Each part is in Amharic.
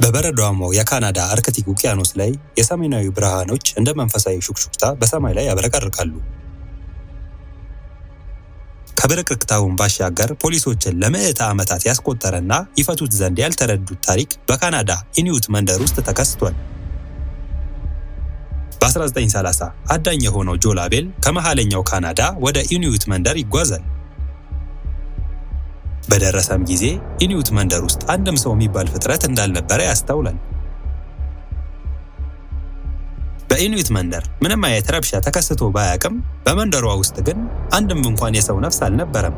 በበረዷማው የካናዳ አርክቲክ ውቅያኖስ ላይ የሰሜናዊ ብርሃኖች እንደ መንፈሳዊ ሹክሹክታ በሰማይ ላይ ያብረቀርቃሉ። ከብርቅርቅታውን ባሻገር ፖሊሶችን ለምዕተ ዓመታት ያስቆጠረና ይፈቱት ዘንድ ያልተረዱት ታሪክ በካናዳ ኢኒዩት መንደር ውስጥ ተከስቷል። በ1930 አዳኝ የሆነው ጆ ላቤል ከመሃለኛው ካናዳ ወደ ኢኒዩት መንደር ይጓዛል። በደረሰም ጊዜ ኢኒዩት መንደር ውስጥ አንድም ሰው የሚባል ፍጥረት እንዳልነበረ ያስተውላል። በኢኑይት መንደር ምንም አይነት ረብሻ ተከስቶ ባያውቅም በመንደሯ ውስጥ ግን አንድም እንኳን የሰው ነፍስ አልነበረም።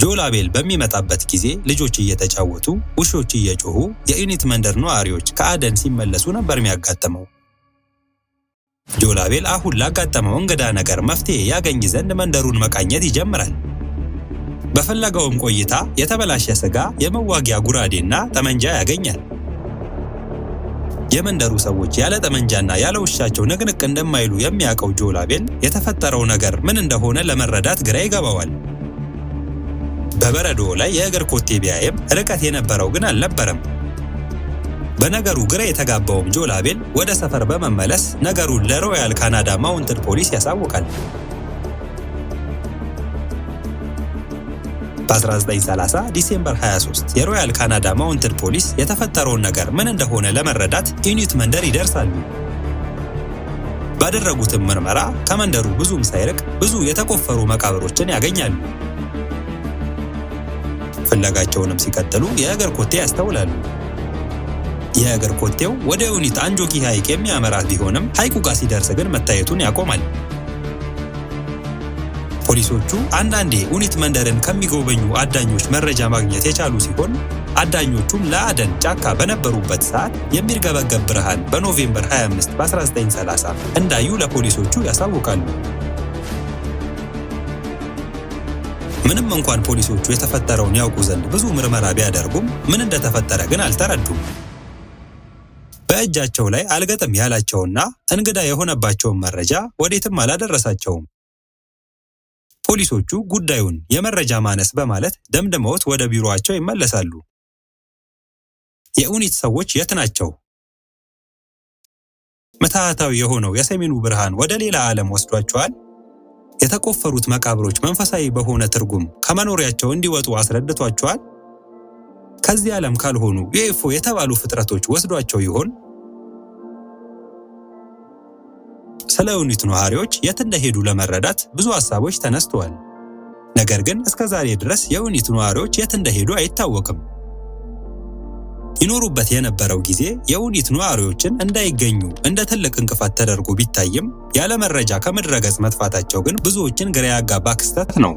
ጆ ላቤል በሚመጣበት ጊዜ ልጆች እየተጫወቱ፣ ውሾች እየጮሁ፣ የኢኑይት መንደር ነዋሪዎች ከአደን ሲመለሱ ነበር የሚያጋጥመው። ጆ ላቤል አሁን ላጋጠመው እንግዳ ነገር መፍትሄ ያገኝ ዘንድ መንደሩን መቃኘት ይጀምራል። በፍለጋውም ቆይታ የተበላሸ ስጋ፣ የመዋጊያ ጉራዴና ጠመንጃ ያገኛል። የመንደሩ ሰዎች ያለ ጠመንጃና ያለ ውሻቸው ንቅንቅ እንደማይሉ የሚያውቀው ጆ ላቤል የተፈጠረው ነገር ምን እንደሆነ ለመረዳት ግራ ይገባዋል። በበረዶ ላይ የእግር ኮቴ ቢያይም ርቀት የነበረው ግን አልነበረም። በነገሩ ግራ የተጋባውም ጆ ላቤል ወደ ሰፈር በመመለስ ነገሩን ለሮያል ካናዳ ማውንትድ ፖሊስ ያሳውቃል። በ1930 December 23 የሮያል ካናዳ ማውንትድ ፖሊስ የተፈጠረውን ነገር ምን እንደሆነ ለመረዳት ኢኑይት መንደር ይደርሳሉ። ባደረጉትም ምርመራ ከመንደሩ ብዙም ሳይርቅ ብዙ የተቆፈሩ መቃብሮችን ያገኛሉ። ፍለጋቸውንም ሲቀጥሉ የእግር ኮቴ ያስተውላሉ። የእግር ኮቴው ወደ ዩኒት አንጆኪ ሐይቅ የሚያመራት ቢሆንም ሐይቁ ጋር ሲደርስ ግን መታየቱን ያቆማል። ፖሊሶቹ አንዳንዴ ኡኒት መንደርን ከሚጎበኙ አዳኞች መረጃ ማግኘት የቻሉ ሲሆን አዳኞቹም ለአደን ጫካ በነበሩበት ሰዓት የሚርገበገብ ብርሃን በ November 25 በ1930 እንዳዩ ለፖሊሶቹ ያሳውቃሉ። ምንም እንኳን ፖሊሶቹ የተፈጠረውን ያውቁ ዘንድ ብዙ ምርመራ ቢያደርጉም ምን እንደተፈጠረ ግን አልተረዱም። በእጃቸው ላይ አልገጥም ያላቸውና እንግዳ የሆነባቸውን መረጃ ወዴትም አላደረሳቸውም። ፖሊሶቹ ጉዳዩን የመረጃ ማነስ በማለት ደምድመውት ወደ ቢሮአቸው ይመለሳሉ። የኡኒት ሰዎች የት ናቸው? ምትሃታዊ የሆነው የሰሜኑ ብርሃን ወደ ሌላ ዓለም ወስዷቸዋል? የተቆፈሩት መቃብሮች መንፈሳዊ በሆነ ትርጉም ከመኖሪያቸው እንዲወጡ አስረድቷቸዋል? ከዚህ ዓለም ካልሆኑ UFO የተባሉ ፍጥረቶች ወስዷቸው ይሆን? ስለ ዩኒት ነዋሪዎች የት እንደሄዱ ለመረዳት ብዙ ሀሳቦች ተነስተዋል። ነገር ግን እስከ ዛሬ ድረስ የዩኒት ነዋሪዎች የት እንደሄዱ አይታወቅም። ይኖሩበት የነበረው ጊዜ የዩኒት ነዋሪዎችን እንዳይገኙ እንደ ትልቅ እንቅፋት ተደርጎ ቢታይም ያለ መረጃ ከምድረ ገጽ መጥፋታቸው ግን ብዙዎችን ግራ ያጋባ ክስተት ነው።